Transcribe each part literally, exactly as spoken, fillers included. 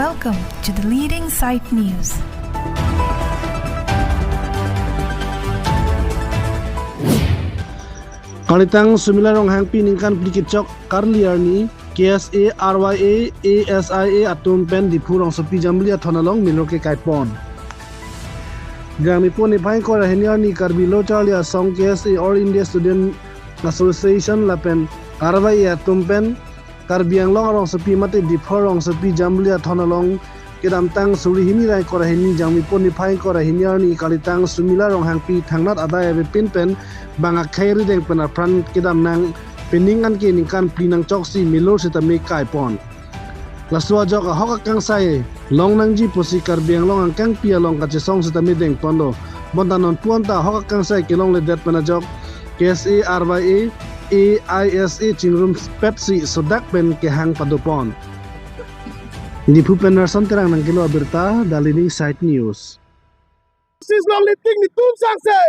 Welcome to the leading site news. Kalitang Sumila Ronghangpi ningkan phli kechok karli arni, K S A, R Y A, A S I A atum pen Diphu rongsopi Jambili athon along milur kekai pon. Gangmi po niphai ingkoi ra hini arni Karbi Lo Charli Asong, K S A, All India Student Association lapen R Y A atum pen Karbi Anglong arongsopi mate Diphu rongsopi Jambili athon along kedamtang suri hini ra ingkoi ra hini Gangmi po niphai ingkoi ra hini arni kalitang Sumila Ronghangpi thangnat adai avepin pen bang akhei rideng pen apran kedam nang pining anke ningkan phli nangchoksi milur sitame kai pon. Laso ajok ahok akangsai long nangji pusi Karbi Anglong angkangpi along kachesong sitame deng ponlo. Bonta non puan ta ahok akangsai kelongledet pen ajok K S A, R Y A, A I S A chingrum petsi sodak pen kehang pado pon. Diphu pen Nerson Terang nangkelo abirta, The Leading Site News. Justice long liting netum sangse.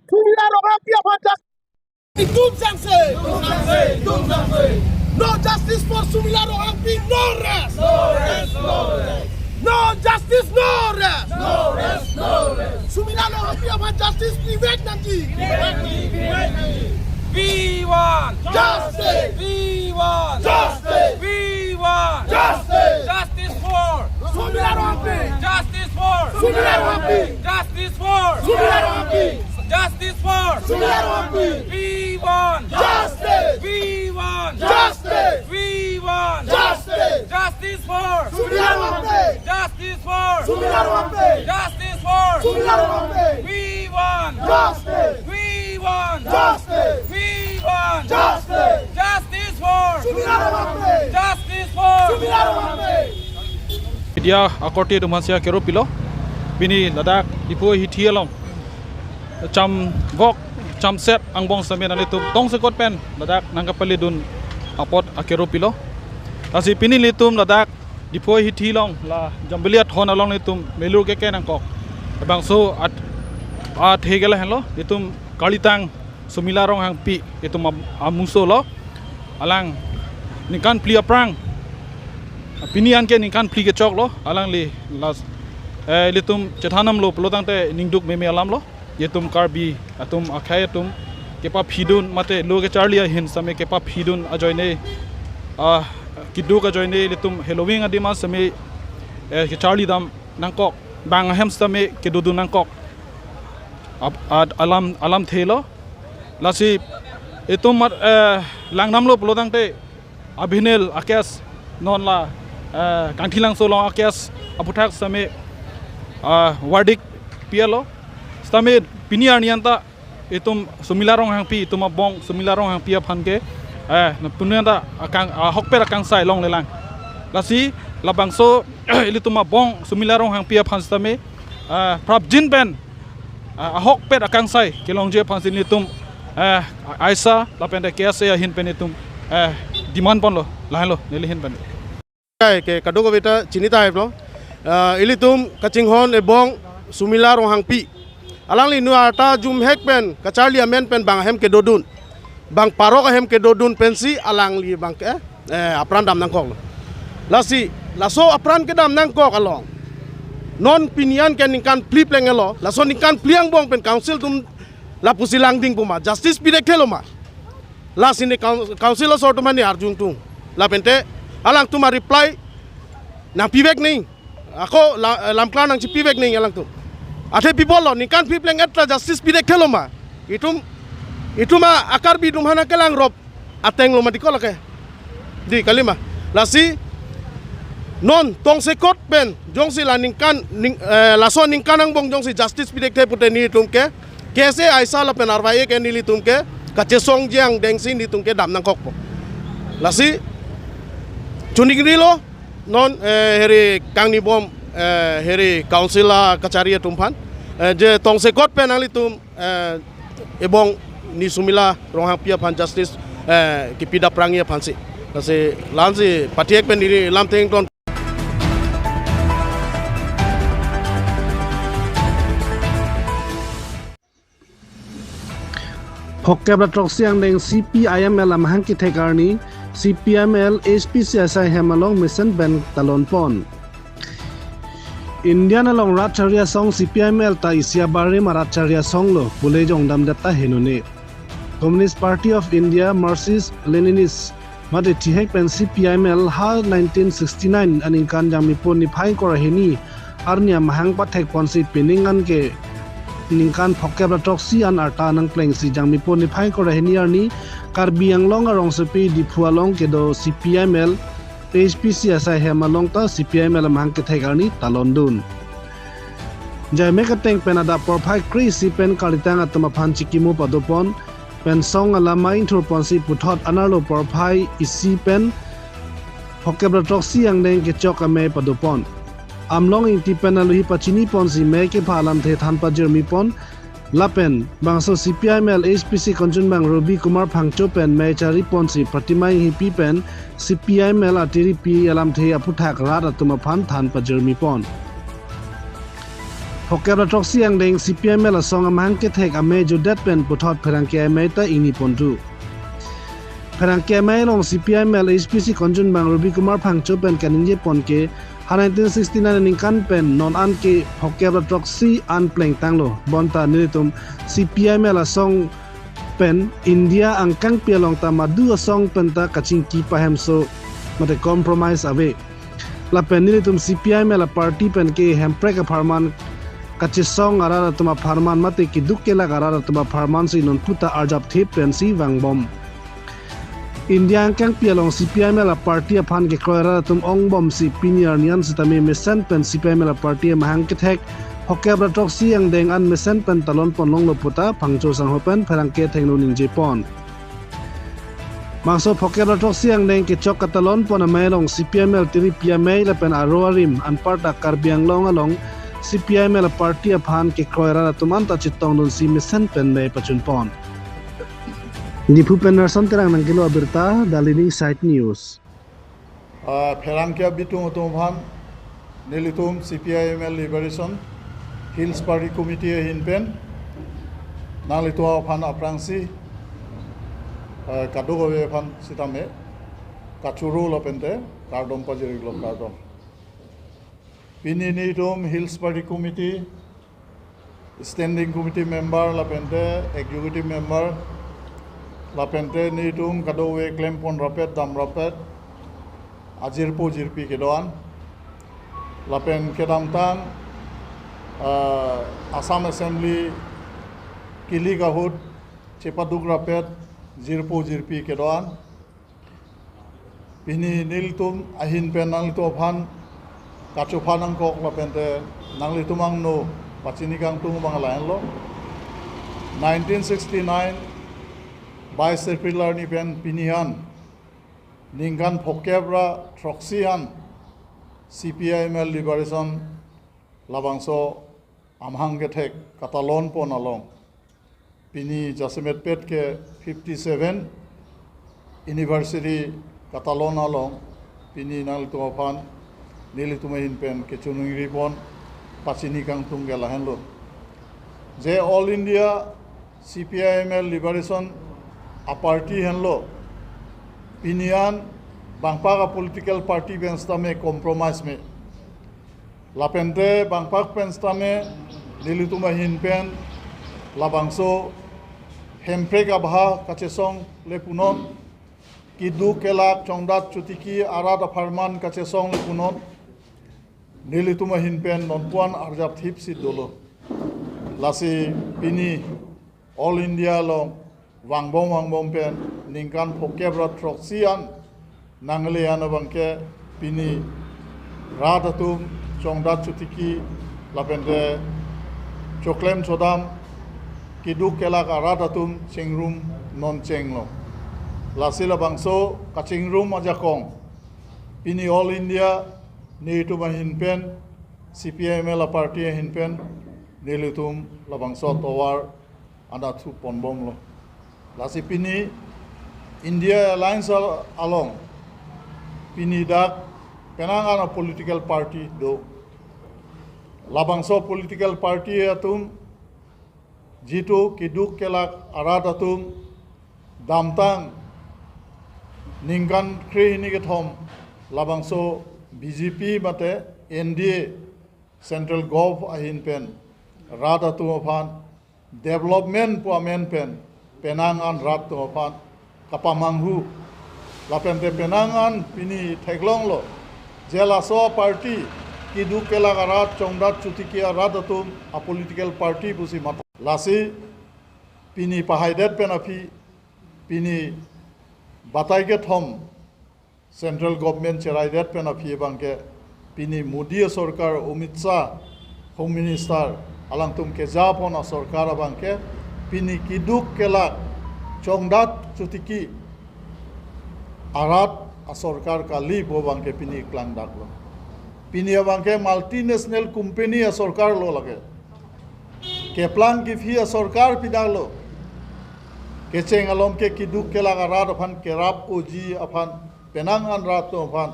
Sumila Ronghangpi aphan justice netum sangse. No justice for Sumila Ronghangpi, no rest. No rest, no rest. No justice, no rest. No rest, no rest. Sumila Ronghangpi aphan justice pivek nangji. Pivek nangji, pivek nangji. We want justice. We want justice. We want justice. Justice for Sumila Ronghangpi. Justice for Sumila Ronghangpi. Justice for Sumila Ronghangpi. Justice for Sumila Ronghangpi. We want justice. We want justice. We want justice. Justice for Sumila Ronghangpi. Justice for Sumila Ronghangpi. Justice for Sumila Ronghangpi. We want justice. We want justice. We want justice. Justice for Sumila Ronghangpi. Justice for Sumila Ronghangpi. Media akorte atum aphansi akero pilo. Pini ladak Diphu ahithi along chamvok chamset angbong sitame nanglitum tongsekot pen ladak nangkapale dun apot akero pilo. Lasi pini nelitum ladak Diphu ahithi along la Jambili athon along nelitum milur kekai nangkok. Labangso at, athe ke lahenlo, nelitum kalitang Sumila Ronghangpi itum am-, amuso lo. Alang ningkan phli aphrang pini anke ningkan phli kechok lo. Alangli last, eh, ilitum chethan damlo pulo tangte ningduk meme alam lo. Itum Karbi atum akhei atum kepaphidun mate lo kecharli ahin sitame kepaphidun ajoine, ah, keduk ajoine ilitum heloving adima sitame, eh, kecharli dam nangkok, bang ahem sitame kedodun nangkok. Ap-, ad-, alam, alamthe lo. Lasi itum mat, eh, lang damlo pulo tangte abhinil a-case non la, eh, Kangthilangso along a-case aphuthak sitame, eh, verdict pilo. Sitame pini arni anta itum Sumila Ronghangpi, itum abong Sumila Ronghangpi aphan ke, eh, pini anta akang, ahokpet akangsai longlelang. Lasi labangso ilitum abong Sumila Ronghangpi aphan sitame, eh, prapjin pen, eh, ahokpet akangsai kelongji aphansi nelitum, eh, AISA lapen te K S A ahin pen itum, eh, demand ponlo, lahenlo neli ahin pen. Kai ke kadokave ta chini tahai lo. Eh, ilitum kachinghon ebong Sumila Ronghangpi. Alangli nu arta jumhek pen kacharli amen pen bang ahem kedodun, bang parok ahem kedodun pensi alangli bang ke, eh, apran dam nangkok lo. Lasi laso apran kedam nangkok along non pini anke ningkan phli plenglo. Laso ningkan phli angbong pen council atum lapusi langding pu ma, justice pidekthe lo ma? Lasi ne coun-, council asor atum ani arjung tung. Lapen te alangtum a-reply nangpivek nangji. Ako la, lamklar nangchipivek nangji alangtum. Athe people lo, ningkan phli pleng-et ta justice pidekthe lo ma? Itum, itum a-Karbi atum aphan kelangrop ateng lo ma dei ko lake? Dei kali ma? Lasi non tongsekot pen jongsi la ningkan ning, eh, laso ningkan angbong jongsi justice pidekthe pute nelitum ke K S A, AISA lapen R Y A ke nelitum ke kachesongji angdengsi nelitum ke dam nangkokpo. Lasi chuningrilo non, eh, heri kangnibom, eh, heri council akachari atum aphan, eh, je tongsekot pen nanglitum, eh, ebong ni Sumila Ronghangpi aphan justice, eh, kepidapprangji aphansi. Lasi la-ansi pathek pen neli lamthe ington. Phongkep ra throksi angdeng C P I M L amahang kethek arni, C P I M L H P C asai hem along mesen pen talon pon. India along rat chari asong C P I M L ta isi abarim arat chari asong lo pule jongdam det ta henone. Communist Party of India, Marxist, Leninist, mate thihek pen C P I M L ha nineteen sixty-nine aningkan Jangmipo niphai ingkoi ra hini arni amahang pathek ponsi pining an ke ningkan phokep ra throksi an arta nangplengsi Jangmipo niphai ingkoi ra hini arni Karbi Anglong arongsopi Diphu along kedo C P I M L H P C asai hem along ta C P I M L amahang kethek arni talon dun. Jaime kateng pen adap porphai kre-isi pen kalitang atum aphan chikimo padopon pen song alam ma ingthur ponsi puthot anerlo porphai isi pen phokep ra throksi angdeng kechok amei padopon. Amlong Ingti pen aluhi pachini ponsi mei kepha alamthe than pajirmi pon lapen bangso C P I M L H P C Kanchanbang Robi Kumar Phangcho pen mei chari ponsi Pratima Enghipi pen C P I M L atiripi alamthe aphuthak rat atum aphan than pajirmi pon. Phokep ra throksi angdeng C P I M L asong amahang kethek amei jutdet pen puthot pherangke amei ta ingni pon thu. Pherangke amei along C P I M L H P C Kanchanbang Robi Kumar Phangcho pen kaningje pon ke ha nineteen sixty-nine aningkan pen non an ke phokep ra throksi an plengtanglo. Bonta nelitum C P I M L asong pen India angkangpi along ta madu asong pen ta kachingki pahemso mate compromise ave. Lapen nelitum C P I M L aparty pen ke Hemprek apharman kachesong arat atum apharman mate keduk kelak arat atum apharmansi nonputa arjap thip pensi vangbom. India angkangpi along C P I M L aparty aphan kekroi arat atum ongbomsi pini arni an sitame mesen pen C P I M L aparty amahang kethek phokep ra throksi angdeng an mesen pen talon pon longlo puta Phangcho sangho pen pherangke athengno ningje pon. Bangso phokep ra throksi angdeng kechok katalon pon amei along C P I M L tiripi amei lapen aro arim anparta Karbi Anglong along C P I M L aparty aphan kekroi arat atum anta chetongdunsi mesen pen mei pachun pon. Diphu pen Narson Terang nangkelo abirta, The Living Side News. Ah, pherangke abitung atum aphan nelitum C P I M L Liberation Hills Party Committee ahin pen nanglitum aphan aphrangsi, ah, kadokave aphan sitame kachoro lapente kardom pajirlo, kardom. Pini nelitum Hills Party Committee, Standing Committee member lapente Executive member lapente nelitum kadokave klem pon rapet dam rapet ajirpo jirpi kedo-an lapen kedamtang, ah, Assam Assembly kilik ahut chepaduk rapet jirpo jirpi kedo-an. Pini nelitum ahin pen nanglitum aphan kachopha nangkok lapente nanglitum angno pachini kangtung abang lahenlo. Nineteen sixty-nine, bais April arni pen pini an ningkan phokep ra throksi an C P I M L Liberation labangso amahang kethek katalon pon along pini jasemet pet ke fifty-seven anniversary katalon along pini nanglitum aphan nelitum ahin pen kechoningri pon pachini kangtung ke lahenlo. Je All India C P I M L Liberation aparty henlo. Pini an bangpak a political party pen sitame compromise me. Lapente bangpak pen sitame nelitum ahin pen labangso Hemprek abha kachesong le punon, keduk kelak chongdat chotiki arat apharman kachesong le punon, nelitum ahin pen nonpu-an arjap thipsi dolo. Lasi pini All India along vangbom vangbom pen ningkan phokep ra throksi an nangle an abangke pini rat atum chongdat chotiki lapente choklem chodam keduk kelak arat atum chingrum non chenglo. Lasi labangso kachingrum ajakong pini All India nelitum ahin pen, C P I M L aparty ahin pen nelitum labangso tovar anda thu ponbomlo. Lasi pini India Alliance al-, along pini dak penang an a political party do. Labangso political party atum jitu keduk kelak arat atum damtang Ningkan krehini kethom labangso B J P mate N D A central gov ahin pen rat atum aphan development pu amen pen penang an rat atum aphan kapamanghu. Lapente penang an pini theklonglo je laso party keduk kelak arat, chongdat chotiki arat atum a political party pusi mat. Lasi pini pahaidet pen aphi, pini batai kethom central government cheraidet pen aphi abangke, pini Modi asorkar, Amit Shah Home Minister, alangtum kejapon asorkar abangke pini keduk kelak, chongdat chotiki arat asorkar kali pu abangke pini klangdaklo. Pini abangke multinational company asorkar lo lake. Keplang kephi asorkar pidaklo. Kecheng alom ke keduk kelak arat aphan kerap oji aphan, penang an rat atum aphan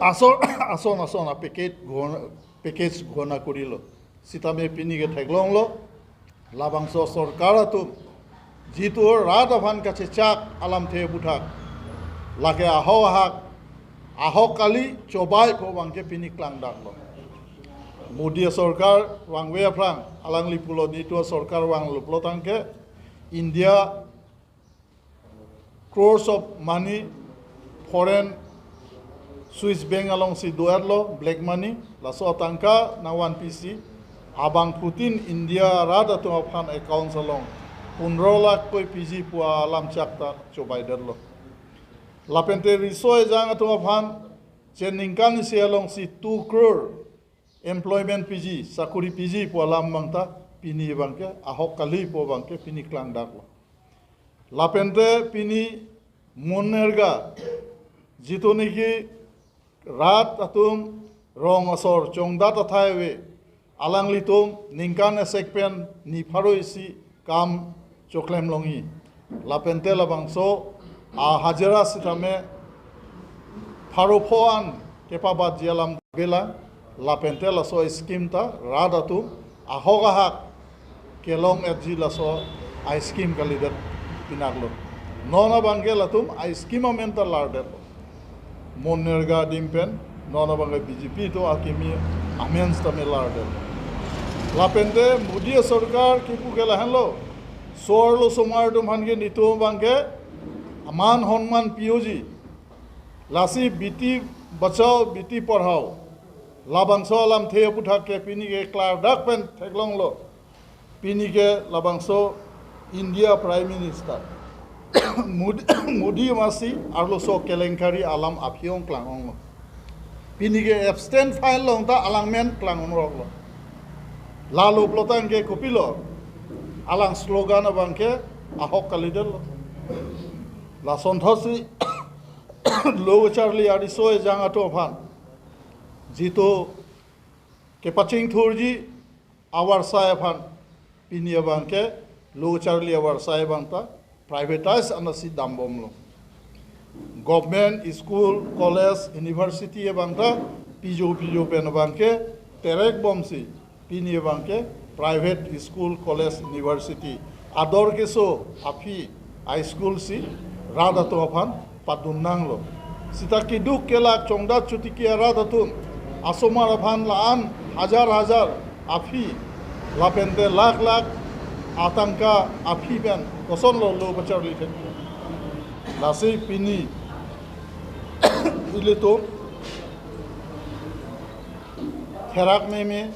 ason ason ason a package ghona, package ghona korilo. Sitame pini ke theklonglo, labangso sorkar atum jitu rat aphan kachechak alamthe aputhak, lake ahok ahak, ahok kali, chobai pu abangke pini klangdaklo. Modi asorkar vangve aphrang alangli pulo, nitu asorkar vanglo pulo tangke India crores of money foreign Swiss bank alongsi do-etlo, black money, laso atangka nangvanpisi abangphutin India rat atum aphan accounts along pundro lakh koi piji pu alam chak ta chobaidetlo. Lapente riso ejang atum aphan che ningkan isi alongsi two crore employment piji, sakuri piji pu alam abangta pini abangke ahok kali pu abangke pini klangdaklo. Lapente pini MGNREGA, jitu niki rat atum rong asor chongdat athai ave, alanglitum ningkan esek pen ni pharo isi kam choklem longji. Lapente labangso a hajira sitame pharo pho an kepabatji alam bela, lapente laso scheme ta rat atum ahok ahak kelong-etji laso a scheme kalidet pinaklo. Non abangke latum a scheme amen ta lardetlo. MGNREGA adim pen non abangke B J P atum akimi amen sitame lardetlo. Lapente Modi asorkar kipu ke lahenlo. So-arlo osomar atum aphan ke nitum abangke aman honman pi-oji. Lasi Beti Bachao, Beti Padhao, labangso alamthe aputhak ke pini ke klardak pen theklonglo. Pini ke labangso India Prime Minister Modi, Modi masi arloso kelenkari alam aphi-ong klang-onglo. Pini ke absent file along ta alang amen klang-ongroklo. Lalo pulo tangke kopilo, alang slogan abangke ahok kalidetlo. Lason thotsi lo charli ariso ejang atum aphan jitu kepachingthurji avarsai aphan pini abangke lo charli avarsai abangta privatize anasi dambomlo. Government school, college, university abangta pijo pijo pen abangke terekbomsi pini abangke private school, college, university ador keso aphi a school si rat atum aphan padunnanglo. Sita keduk kelak chongdat chotiki arat atum asomar aphan la-an hajar hajar aphi lapente lakh lakh atangka aphi pen kosonlo lo pacharli thek. Lasi pini ilitum therak meme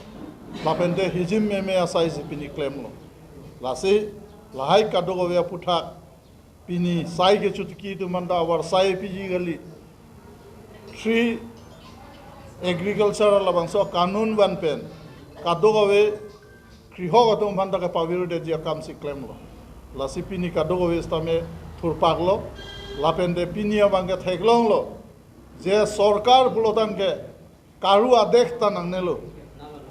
lapente hijim meme asaisi pini klemlo. Lasi lahai kadokave aputhak pini sai kechotiki atum aphanta avarsai piji kali. Three agriculture labangso kanun van pen kadokave krihok atum aphanta kepavirdet ji akamsi klemlo. Lasi pini kadokave sitame thurpaklo. Lapente pini abangke theklonglo je sorkar pulo tangke karu adesh ta nangnelo.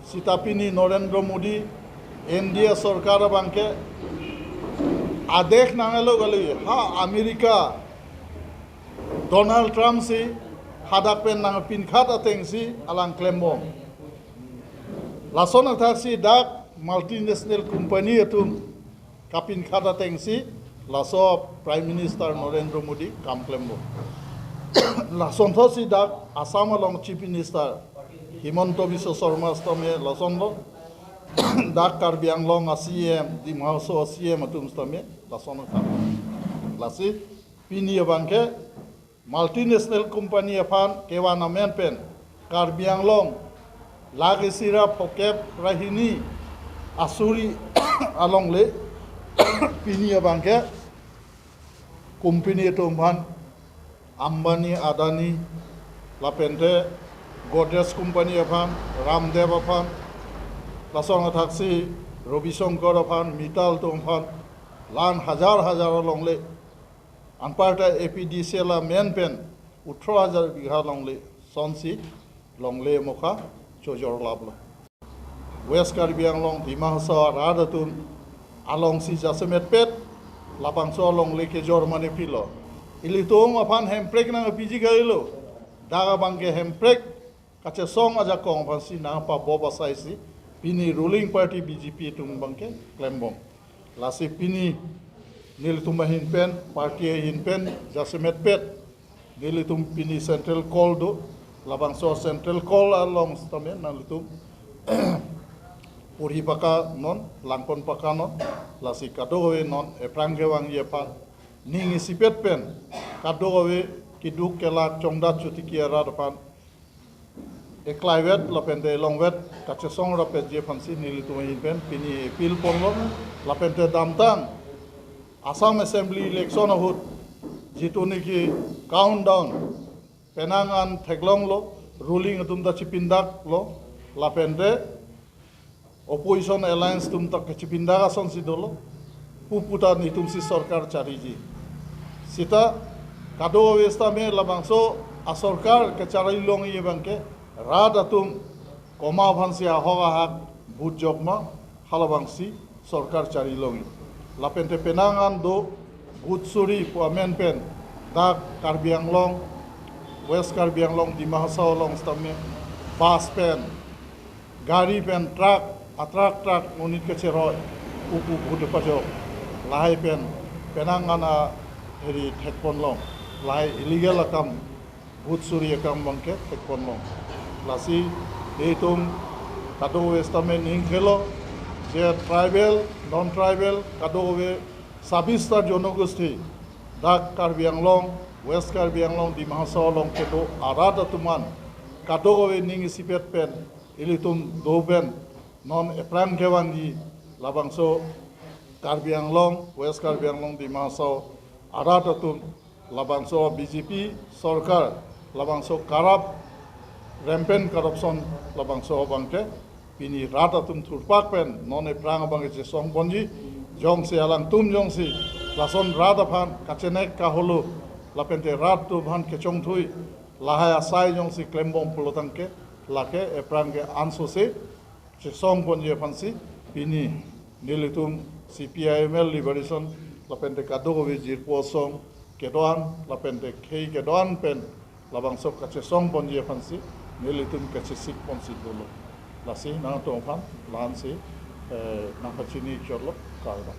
Sita pini Narendra Modi N D A sorkar abangke adesh nangnelo kali, ha America Donald Trump si hadak pen nangpinkhat atengsi alang klembom. Lason athaksi dak multinational company atum kapinkhat atengsi Laso Prime Minister Narendra Modi kam klemlo. Lason thotsi dak Assam along Chief Minister Himanta Biswa Sarma sitame lasonlo. Dak Karbi Anglong a-C E M, Dima Hasao a-C E M atum sitame lason kam. Lasi pini abangke multinational company aphan kevan amen pen Karbi Anglong lakh isi ra phokep ra hini asuri alongle pini abangke company atum aphan, Ambani, Adani, lapente Godrej company aphan, Ramdev aphan, lason athaksi Ravi Shankar aphan, Mittal atum aphan, lan hajar hajar alongle, anparta A P D C L amen pen othro hajar bigha longle, sonsi longle mokha chojor laplo. West Karbi Anglong, Dima Hasao arat atum alongsi jasemet pet labangso alongle kejor mane pilo. Ilitum aphan hemprek nangpiji kalilo. Dak abangke hemprek kachesong ajakong aphansi nangpabop asaisi pini ruling party B J P atum abangke klembom. Lasi pini nelitum ahin pen, party ahin pen jasemet pet nelitum pini central call do, labangso central call along sitame nanglitum puri paka non, langpon paka non, lasi kadokave non ephrang kevangji aphan ning isipet pen kadokave keduk kelak chongdat chotiki arat aphan eklaivet lapente elongvet kachesong rapetji aphansi nelitum ahin pen pini appeal ponlo. Lapente damtang Assam Assembly election ahut jitu niki countdown penang an theklonglo, ruling atum ta chipindaklo, lapente opposition alliance atum ta kachipindak asonsi dolo, pupu ta netumsi sorkar chariji. Sita kadokave sitame labangso asorkar kachari longji abangke rat atum komat aphansi ahok ahak vote jokma, halabangsi sorkar chari longji. Lapente penang an do vote suri pu amen pen dak Karbi Anglong, West Karbi Anglong, Dima Hasao along sitame bus pen, gari pen, truck, atruck truck monit kacheroi, pupu vote pajok, lahai pen penang an aheri thekponlong, lahai illegal akam, vote suri akam abangke thekponlong. Lasi netum kadokave sitame ning khelo, je tribal, non tribal, kadokave sabista jonogosti, dak Karbi Anglong, West Karbi Anglong, Dima Hasao along kedo arat atum an kadokave ning isipet pen ilitum do pen non ephrang kevangji labangso Karbi Anglong, West Karbi Anglong, Dima Hasao arat atum labangso B J P sorkar, labangso corrupt, rampant corruption labangso abangke pini rat atum thurpak pen non ephrang abangke chesong ponji. Jongsi alangtum jongsi lason rat aphan kachenek kaholo lapente rat atum aphan kechongthui lahai asai jongsi klembom pulotangke, lake ephrang ke ansose chesong ponji aphansi pini nelitum C P I M L Liberation lapente kadokave jirpo asong kedo-an lapente khei kedo-an pen labangso kachesong ponji aphansi nelitum kachesik ponsi dolo. Lasi nangtum aphan la-ansi, eh, nangpachini chotlo, kardom.